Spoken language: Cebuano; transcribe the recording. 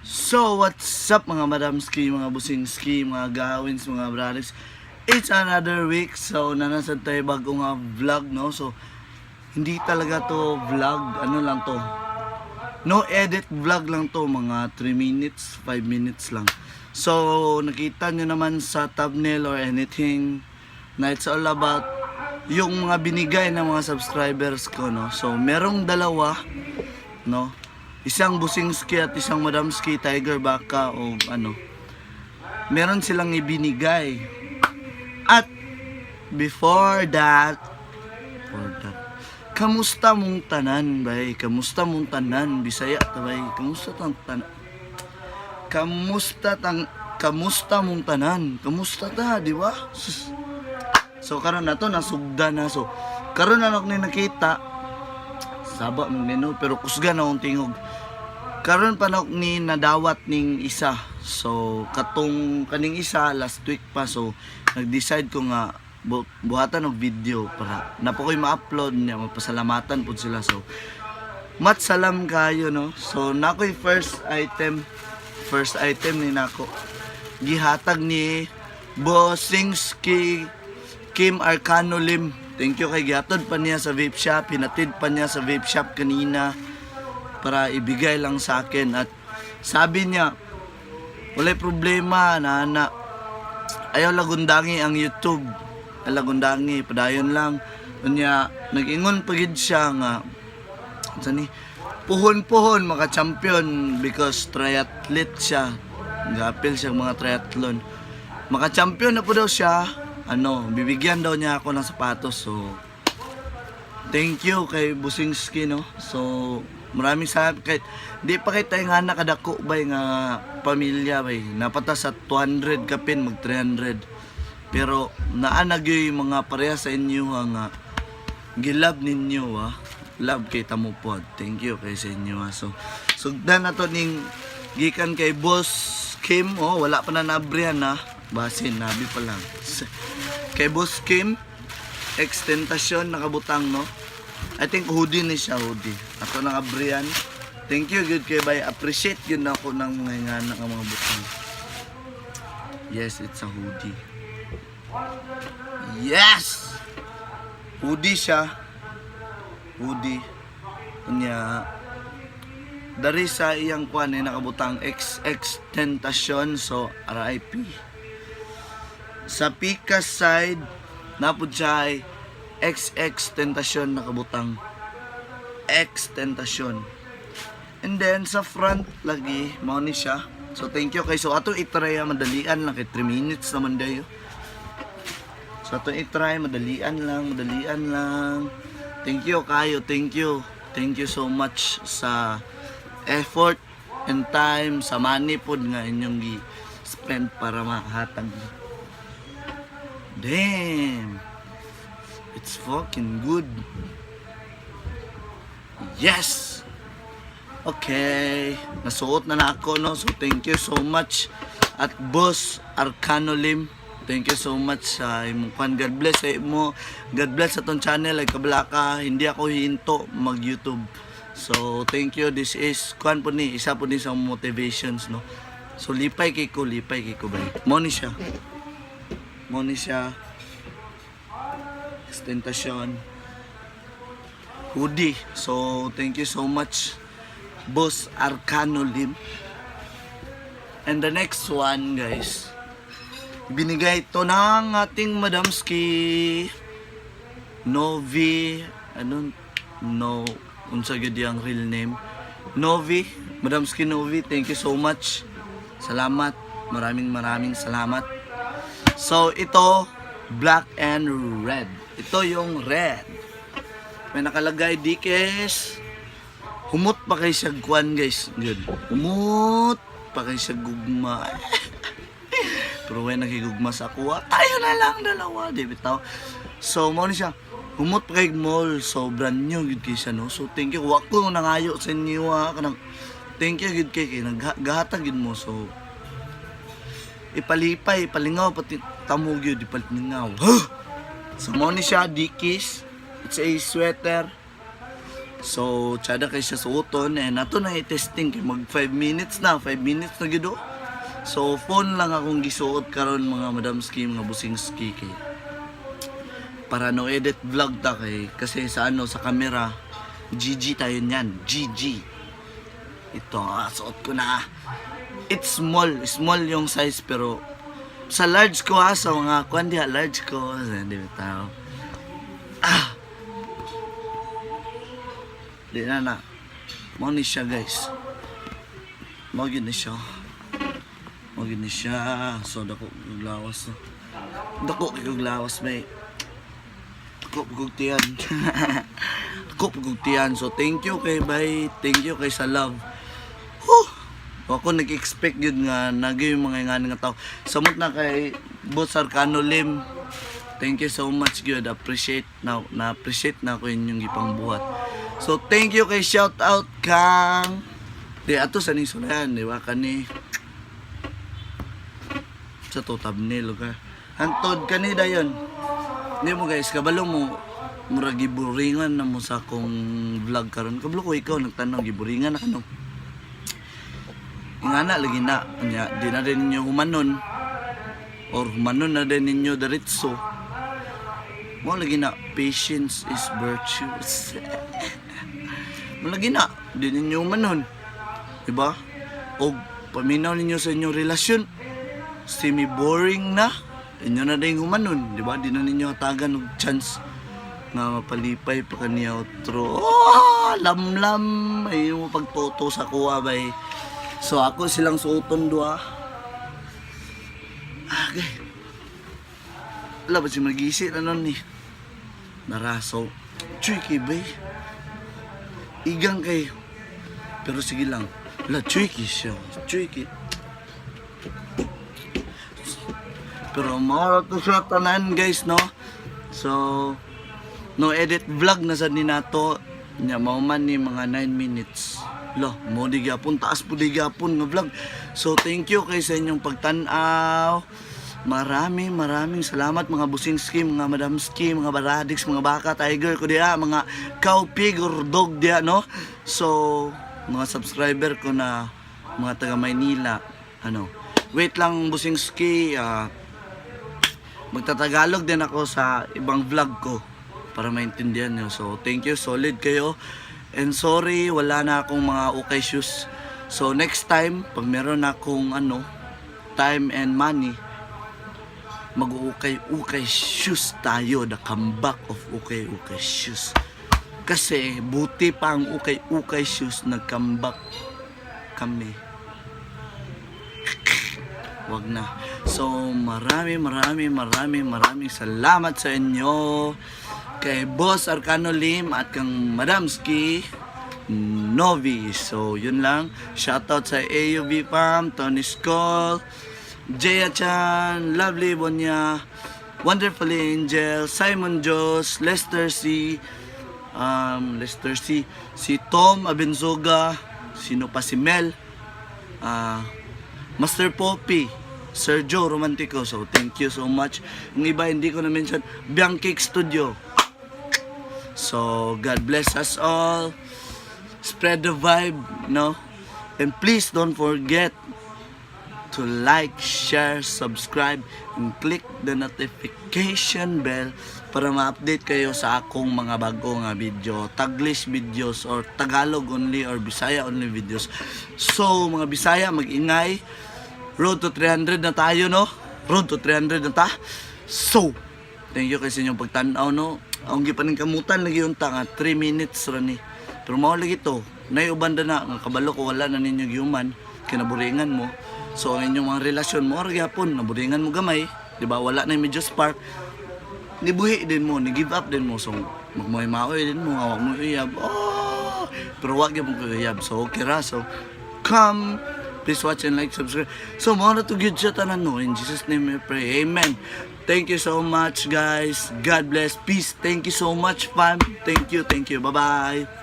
So, what's up, mga madamski, mga busingski, mga gawins, mga brothers? It's another week. So, nanasad tayo bago nga vlog, no? So, hindi talaga to vlog. Ano lang to? No edit vlog lang to. Mga 3 minutes, 5 minutes lang. So, nakita nyo naman sa thumbnail or anything na it's all about yung mga binigay ng mga subscribers ko, no? So, merong dalawa, no? Isang Busingski at isang Madamski, Tiger Baka o ano. Meron silang ibinigay. At before that, kamusta mong tanan, bay? Kamusta mong tanan? Bisaya ta, bay. Kamusta tang tanan? Kamusta mong tanan? Kamusta ta, di ba? Sus. So karon na to nasugda na, so karon na ako ni nakita, saba mong nino, pero kusga na akong tingog karon pa na ni nadawat ning isa. So katong kaning isa, last week pa. So nag-decide ko nga buhatan og video para na po ko'y ma-upload niya, mapasalamatan pud sila. So mat salam kayo, no? So nako'y first item. First item ni nako, gihatag ni Bossingski Kim Arcano Lim. Thank you kay gihatod pa niya sa vape shop, hinatid pa niya sa vape shop kanina para ibigay lang sa akin, at sabi niya walay problema na ayaw lagundangi ang YouTube, lagundangi, padayon lang. Unya nag-ingon pa gid siya nga sa ni puhon-puhon maka-champion because triathlete siya, gapil siya mga triathlon. Maka-champion na po daw siya, ano, bibigyan daw niya ako ng sapatos. So thank you kay Busingski, no? So maraming salamat kahit di pa kay tayo nga nakadako bay nga pamilya bay. Napata sa 200 kapin mag 300. Pero naa na gyud mga pareha sa inyo ha, nga gilab ninyo ha. Love kay tamo pod. Thank you kay sa inyo ha. So sugdan na to ning gikan kay Boss Kim. Oh, wala pa na naabrihan ha. Basin nabi pa lang. Kay Boss Kim, Extentation nakabutang, no? I think hoodie ni siya, hoodie. Ato nang abrihan. Thank you good kay bay. Appreciate yun ako ng mga ingana nga mga butang. Yes, it's a hoodie. Yes! Hoodie siya. Hoodie. Unya, dari sa iyang kuan ay nakabutang XX Tentacion, so RIP. Sa Pika side, napud siya ay XX Tentacion, nakabutang X Tentacion. And then sa front lagi mao ni siya. So thank you kay, so atong i-try ah, madalian lang kay 3 minutes naman dayo. So atong i-try, madalian lang, madalian lang. Thank you kayo, thank you. Thank you so much sa effort and time, sa money pod nga inyong gi spend para mahatag. Damn. It's fucking good. Yes! Okay. Nasuot na ako, no? So, thank you so much. At Boss Arcano Lim, thank you so much sa imong kwan. God bless sa imo. God bless sa tong channel. Ay kabalaka. Hindi ako hihinto mag-YouTube. So, thank you. This is, kwan po ni, isa po ni sa motivations, no? So, lipay kay ko, lipay kay ko ba? Mo ni siya. Mo ni siya. Extentation. Hoodie. So, thank you so much, Boss Arcano Lim. And the next one, guys, binigay ito ng ating Madamski Novi, ano, no, unsa gyud ang real name? Novi, Madamski Novi, thank you so much. Salamat, maraming maraming salamat. So, ito, black and red. Ito yung red. May nakalagay Dickies. Humot pa kay siya kuan, guys. Good. Humot pa kay siya gugma. Pero when nagigugma sa kuha, tayo na lang dalawa, di bitaw. So mo ni siya. Humot pa kay mall, so brand new gud kay siya, no. So thank you. Wa ko nangayo sa inyo ha, kanang thank you gud kay naggahatag gud mo. So ipalipay, ipalingaw pati tamo gyud ipalingaw. Huh! So mo ni siya, Dickies. It's a sweater. So, tsada kay siya suoton and ato na i-testing kay mag 5 minutes na, 5 minutes na gyud oh. So, phone lang akong gisuot karon, mga madamski, mga busingski, kay para no edit vlog ta, kay kasi sa ano, sa camera, GG tayo niyan, GG. Ito, suot ko na. It's small, small yung size, pero sa large ko ha, sa mga kwan diha, large ko, hindi tao. Ah. Di na na. Mao ni siya, guys. Mao gyud ni siya. Mao gyud ni siya. So dako kog lawas, no. Dako kay kog lawas may. Dako kog tiyan. Dako kog tiyan. So thank you kay bye. Thank you kay sa love. Huh! Ako nag-expect yun nga nagi yung mga nga tao. Samot na kay Boss Arcano Lim. Thank you so much gyud. Appreciate na na appreciate na ko inyong gipangbuhat. So thank you kay shout out kang di ato sa ning sulayan, di ba, kani sa to thumbnail ka. Hantod kani dayon. Hindi mo, guys, kabalo mo mura giburingan na mo sa akong vlog karon. Kabalo ko ikaw nagtanong giburingan na kano. Ingana lagi na nya di na din ninyo humanon or humanon na din ninyo diretso mo. Lagi na, patience is virtue. Mo lagi na di ninyo humanon, diba? Og paminaw ninyo sa inyong relasyon, semi boring na inyo na din humanon, di ba? Di na ninyo hatagan og chance nga mapalipay pa kaniya otro. Oh, lamlam ay mo pagtuto sa kuha bay. So ako silang suoton duha. Okay. Wala ba si magisi na nun ni? Naraso. Chuy kay bay. Igang kay. Pero sige lang. La, chuy kay siya. Chuy kay. Pero mao to siya tanan, guys, no? So, no edit vlog na sad ni nato. Nya mao man ni mga 9 minutes. Lo, mo di gyapon, taas po di gyapon nga vlog. So thank you kay sa inyong pagtan-aw. Maraming maraming salamat, mga busingski, mga madamski, mga baradics, mga baka, tiger ko diha, mga cow, pig or dog diha, no? So, mga subscriber ko na mga taga Maynila, ano. Wait lang, busingski, magtatagalog din ako sa ibang vlog ko para maintindihan nyo. So, thank you. Solid kayo. And sorry, wala na akong mga ukay shoes. So, next time, pag meron akong ano, time and money, mag-ukay-ukay shoes tayo. The comeback of ukay-ukay shoes. Kasi, buti pa ang ukay-ukay shoes, nag-comeback kami. Wag na. So, marami, marami, marami, maraming salamat sa inyo. Kay Boss Arcano Lim at kang Madamski Novi. So, yun lang. Shoutout sa AUB Fam, Tony Skull, Jaya Chan, Lovely Bonya, Wonderful Angel, Simon Jos, Lester C, si Tom Abenzoga, sino pa, si Mel, Master Poppy, Sergio Romantico. So, thank you so much. Yung iba, hindi ko na-mention. Bianquic Studio. So, God bless us all. Spread the vibe, no? And please don't forget to like, share, subscribe, and click the notification bell para ma-update kayo sa akong mga bago nga video, Taglish videos or Tagalog only or Bisaya only videos. So, mga Bisaya, mag-ingay. Road to 300 na tayo, no? Road to 300 na ta. So, thank you kay sa inyong pagtanaw, no? Ang gipaningkamutan lagi unta nga 3 minutes ra ni. Pero mao lagi to. Nay uban na nga kabalo ko wala na ninyo gihuman, kinaburingan mo. So ang inyong mga relasyon mo ra gyapon, naburingan mo gamay, di ba? Wala na yung medyo spark. Nibuhi din mo, ni give up din mo. So magmaoy-maoy din mo, hawak mo uyab. Oh! Pero wag gyud mo uyab. So okay ra. So come. Please watch and like, subscribe. So, mao na to gyud siya tanan, no. In Jesus' name we pray. Amen. Thank you so much, guys. God bless. Peace. Thank you so much, fam. Thank you. Thank you. Bye-bye.